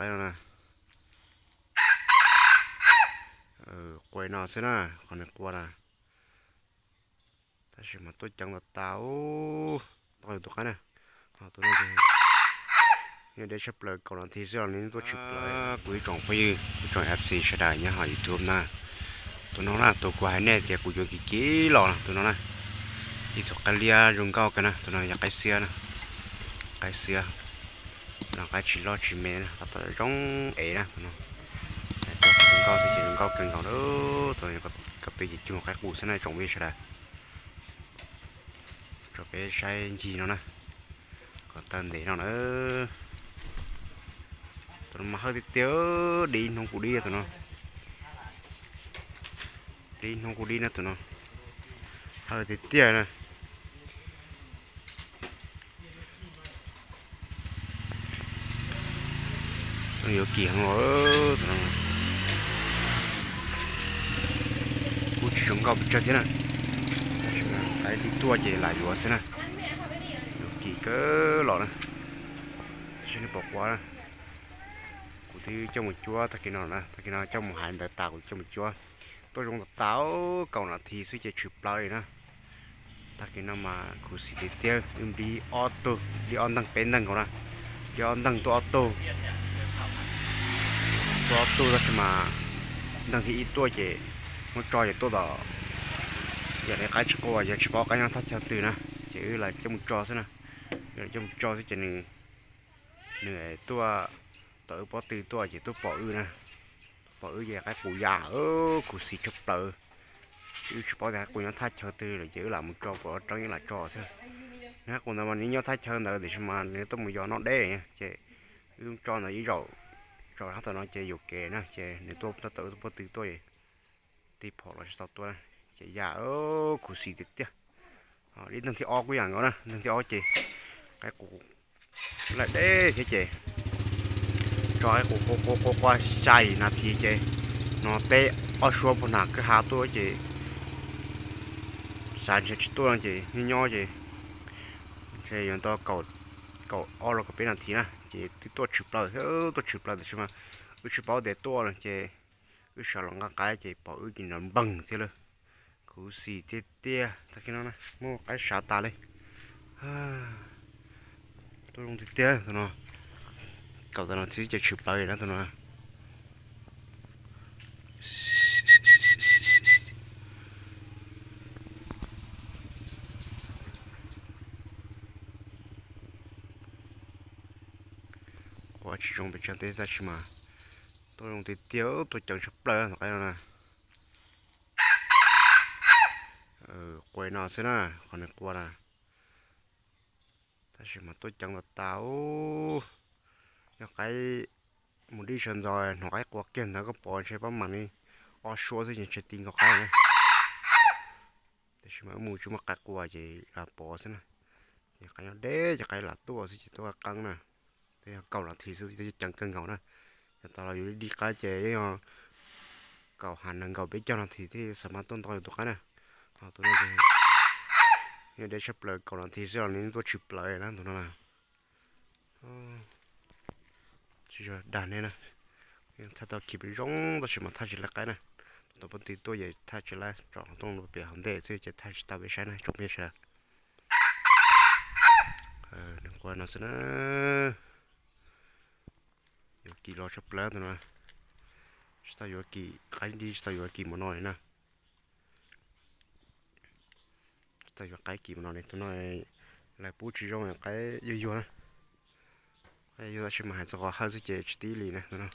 qaib no na. Qua no xwb na, qhov nws qua na. Tab sis mas tuaj ceev tas tas, ntau yus tus qaib na. Tus no nyob deb tshaj plaws, kaum nas this xwb los nws tuaj tshwm plaws. Kuv ib tsoom phooj ywg, ib tsoom F C sawv daws nyob hauv YouTube na, tus no na, tus kuv hais nej tias kuv yuav kiv kiv los na, tus no na, ib tug qaib liab zoo nkauj kawg na, tus no yog qaib xiab na, qaib xiab. No qaib tsis loj tsis me na, tab tom zoo ev na tus no. Zoo nkauj xwb ces zoo nkauj kawg nkaus na, tus no ko tw ces cuag qaib qus xwb na tsoom phooj ywg sawv daws. Rau peb saib ncig no na, kom taw ntev no na. Tus no mas hawj tiag tiag, dib hnub kuv dib tus no. Dib hnub kuv dib na tus no, hawj tiag tiag na. Yuav kim heev os, kuj tsis zoo nkauj pes tsawg thiab na, tab sis mas qaib dib tuaj ces lam yuav xwb na. Yuav kim kawg los na, tab sis nej pom quav na, kuv twb coj mus cuab tag kis no na, tag kis no coj mus hais ntawd tas kuv coj mus cuab. Tuaj zoo tas tas, kaum nas this xwb ces tshwm plaws li na. Tag kis no mas khuv xim tiag tiag, wb dib ob tug, dib ob nteeg peb nteeg nkaus na, dib ob nteeg tuaj ob tug, tuaj ob tug tab sis mas nteeg thib ib tuaj ces muab tso ces tuaj tom yam li qaib tsis qua, yog tsis paub qaib nyob thaj chaw twg na, ces wb lam coj mus tso xwb na. Wb lam coj mus tso xwb ces nws, nws tuaj tom wb pob tw tuaj ces tuaj pom wb na, pom wb ces qaib qus ya, khuv xim tshaj plaws. Wb tsis paub tias qaib qus nyob thaj chaw twg lawm ces wb lam mus tso pom reeb wb lam tso xwb. Nws qaib qus ntawd mas nws nyob thaj chaw ntawd tiam sis mas nws tuaj mus yos noj deb ces wb tso ntawd ib zaug, tso hab tom no ces yuam kev na ces nws tuaj tom wb pob tw tuaj, tig phom los tsis tau tuaj na, ces ya, khuv xim tiag tiag. Dib nteeg thib ob kuj yam nkaus na, nteeg thib ob ces qaib qus laim deb thiab ces tso qaib qus qua qua qua qua xya yim nas this ces hnov teb ob suab puag nram kwj ha tuaj ces xav ntshe tsis tuaj no ces nyob nyob ces ntshe yuav tau kaum ob los kaum peb nas this na ces twb tuaj tshwm plaws thiab, tuaj tshwm plaws tiam sis mas wb tsis paub tias tuaj no ces wb sawv los nqa qaib ces pom wb ces nrov npeeg thiab lawm. Khuv xim tiag tiag, tag kis no na muaj qaib sav tas li. Tuaj zoo tiag tiag tus no, kaum tawm nas this ces tshwm plaws li na tus no. Quav tsis zoo pes tsawg tab sis mas tuaj zoo tiag tiag, tuaj ceev tshaj plaws tus qaib no na. Qua no xwb na, qhov nws qua na. Tab sis mas tuaj ceev tas tas, yog qaib mus dib sawv ntxov hnov qaib qua kiag ntawd koj pom ntshe pab mam li ob suab xwb ces ntshe ti nkaus qaib na. Tab sis mas wb mus tsis muaj qaib qua ces lam pov xwb na. Ces qaib nyob deb ces qaib lam tuaj xwb ces tuaj qeeb na. Twb yog kaum nas this xwb twb ceev kawg nkaus na. Yog tas los yus dib qaib ces yeej yog kaum ha nees nkaum peb caug nas this thiaj xav mas tuaj nto yus tus qaib na. Ho tus no ces nyob deb tshaj plaws, kaum nas this xwb los nws tuaj tshwm plaws na tus no na. Tsis yog dag nej na, thaj tau khi pes zoo tab sis mas thaj tsis laib qaib na. Tus tom pob tw tuaj ces thaj tsis laib, tsom qhov rooj pem hauv ntej xwb ces thaj tsis tau peb saib na tsoom phooj ywg sawv daws. Nws qua no xwb na. Yuav kim los tshaj plaws tus no. Tsis tau yuav kim, qaib dib tsis tau yuav kim mus no li na. Tsis tau yuav qaib kim mus no li tus no. Lawv pub tsis zoo, qaib yuag yuag na. Qaib yuag tab sis mas hais txog qhov hawj xwb ces tsis tib li na tus no.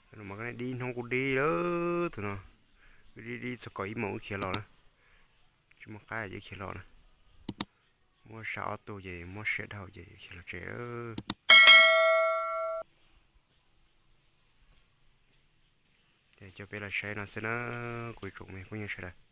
Tus no mas dib hnub kuj dib lawm tus no. Wb dib dib txog kaum ib moos wb khiav los na. Tsis muaj qaib ces khiav los na. Muab sab ob tug ces muab siab dhau ces khiav los tsev lawm. Ces coj peb los saib no xwb na, kuv ib tsoom me phooj ywg sawv daws.